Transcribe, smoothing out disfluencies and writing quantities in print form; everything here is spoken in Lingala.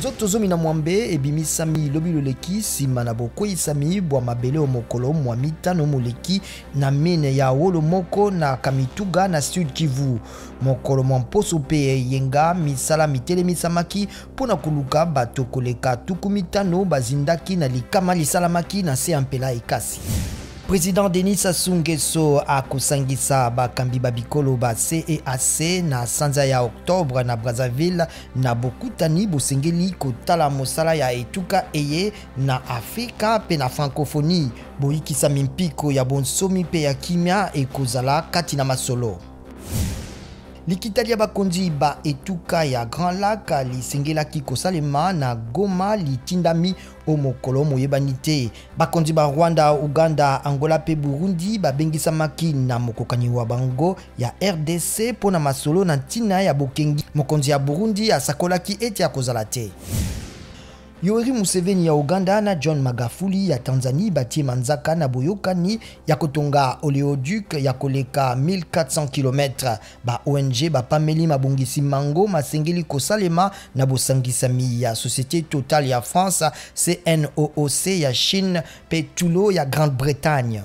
Minzoto 18 ebimisami lobi loleki nsima na bokweyisami bwa mabele o mokolo mwa mitano moleki na mine ya wolo moko na Kamituga na Sud Kivu. Mokolo mwa mposo mpe eyenga misala mitelemisamaki mpo na koluka bato koleka 50 bazindaki na likama lisalamaki na se ya mpela ekasi. President Denis Sassou Nguesso akosangisa bakambi ba bikolo ba CEAC na sanza ya Octobre na Brazzaville na bokutani bosengeli kotala mosala ya etuka eye na Afrika mpe na Francophonie. Boyikisami mpiko ya bonsomi mpe ya kimia ekozala kati na masolo. Likita lya bakonzi ba etuka ya Grand Lac lisengelaki kosalema na Goma litindami o mokolo moyebani te. Bakonzi ba Rwanda, Uganda, Angola mpe Burundi babengisamaki na mokokani wa bango ya RDC mpo na masolo na ntina ya bokengi. Mokonzi ya Burundi asakolaki ete akozala te. Yoweri Museveni ya Uganda na John Magafuli ya Tanzanie batie manzaka na boyokani ya kotonga oleoduc ya koleka 1400 km. Ba ONG bapameli mabongisi mango masengeli kosalema na bosangisami ya Société Total ya France, CNOOC ya Chine mpe Tullow ya Grande-Bretagne.